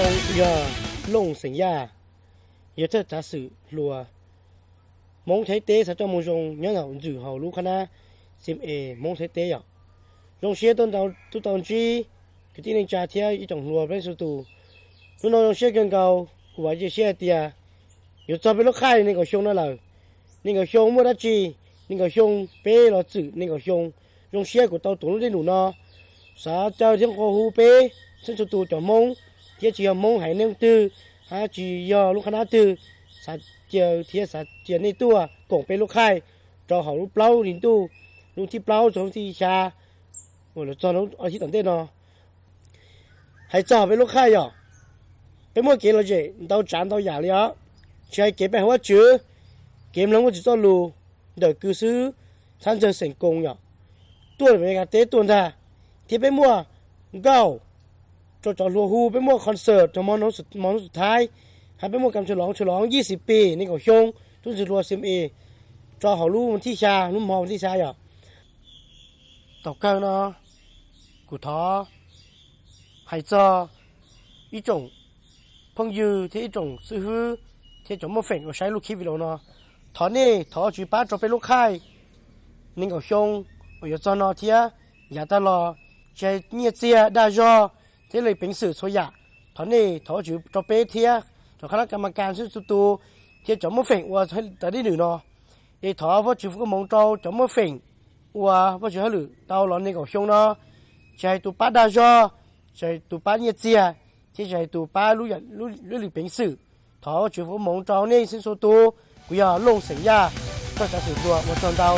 Yog Looj xeem Yaj, yog thawj tsav xwm hluas Hmoob Thaib teb xav coj moo zoo nyob ntaum ntxwm hauv lub qhab nab C M A Hmoob Thaib teb yom. Zoo siab tuaj tau ntsib kwv tij neej tsa thiab ib tsoom hluas peb txhua tus. Hnub no zoo siab kawg nkaus, kuv vam cia siab hais tias yuav txog peb lub khaij nees nkaum xyoo no lawm. Nees nkaum xyoo muaj dab tsi? Nees nkaum xyoo peb los txwm nees nkaum xyoo. Zoo siab kuv tau tuav lub dej num no xav caw thiab nqua hu peb txhua tus cov Hmoob, thiab tsis yog Hmoob haiv neeg twg, hab tsis yog lub qhab nab twg, xav caw thiab xav cia nej tuaj koom peb lub khaij rau hauv lub plaub hlis ntuj, lub thib plaub txog lub thib xya uas los txog lub thib tom ntej no. Hais txog peb lub khaij yom, peb muaj kev lom zem ntau tsav ntau yam li os. Tsis hais kev pe hawm Vajtswv, kev mloog Vajtswv txoj lus ntawm kws xwb, txhab ntxawg xeem Koos yom, tuaj Amelikas teb tuaj ntag. Thiab peb muaj nkauj rau cov hluas hu, peb muaj concert rau hmo hnub xus thaib, hab peb muaj kam tshua loov tshua loov yij xis pis nees nkaum xyoo tub ntxwg hluas C M A rau hauv lub thib xya, lub hmo thib xya yom. Thaum kawg no kuv thov hais txog ib tsoom phooj ywg thiab ib tsoom xib hwb thiab cov muaj feem uas saib lub khib video no, thov nej thov Vajtswv pab rau peb lub khaij nees nkaum xyoo uas yuav txog no thiab yav tag los, tsis hais nyiaj txiag dag zog thiab lwm peev xwm txhua yam, thov nej thov Vajtswv rau peb thiab rau qhab nab kas mas kas txhua tus thiab cov muaj feem ua tas dej num no. Es thov Vajtswv foom koob hmoov rau cov muaj feem ua Vajtswv hauj lwm tau los nees nkaum xyoo no, tsis hais tus pab dag zog, tsis hais tus pab nyiaj txiag, thiab tsis hais tus pab lwm peev xwm. Thov Vajtswv foom koob hmoov rau nej txhua tus. Kuv yog Looj xeem Yaj, txog tsav xwm dua ua tsaug ntau.